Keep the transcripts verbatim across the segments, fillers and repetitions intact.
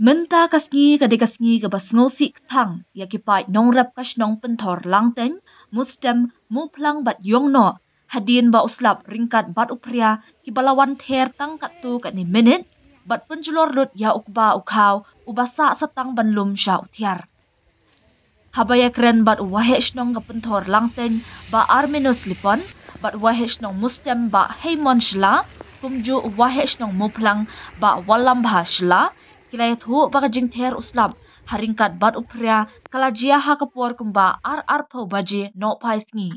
Mynta ka sngi ka dei ka sngi kaba sngewsih kthang ïa ki paid nongrep ka shnong Pynthor Langteiñ, Mustem, Muphlang bad Ïongnoh, hadien ba u slap ryngkat bad u Phria kiba la wan ther tang katto katne minit, bad pynjulor lut ïa u kba u khaw uba sah sa tang ban lum sha u thiar. Haba ïakren bad u waheh shnong ka Pynthor Langteiñ, Bah Arminus Lipon, bad u waheh shnong Mustem, Bah Heimon Shylla, kumjuh u waheh shnong Muphlang, Bah Wallambha Shylla, ki la ïathuh ba ka jingther u slap ha ryngkat bad u Phria ka la jia ha ka por kumba ar arphew baje nohphai sngi.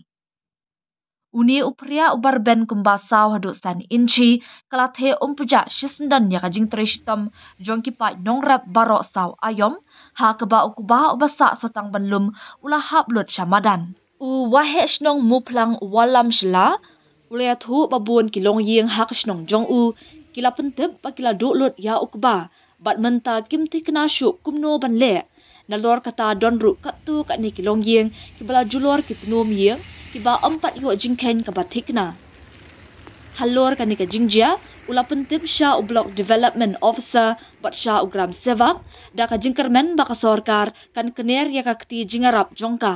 Une u Phria uba rben kumba saw haduh san inchi ka la theh um pjah shisyndon ïa ka jingtrei shitom jong ki paid nongrep baroh saw aïom, ha kaba u kba uba sah sa tang ban lum u la hap lut sha madan. U waheh shnong Muphlang, u Wallam Shylla, u la ïathuh ba bun ki longïing ha ka shnong jong u ki la pyntip ba ki la duh lut ïa u kba, bad mynta kim thikna shuh kumno ban leh. Nalor kata don ruh katto katne ki longïing kiba la julor ki tnum ïing kiba ym pat ïoh jingkheiñ kaba thikna. Halor kane ka jingjia u la pyntip sha u Block Development Officer bad sha u Gram Sevak da ka jingkyrmen ba ka sorkar kan kner ïa ka kti jingïarap jong ka.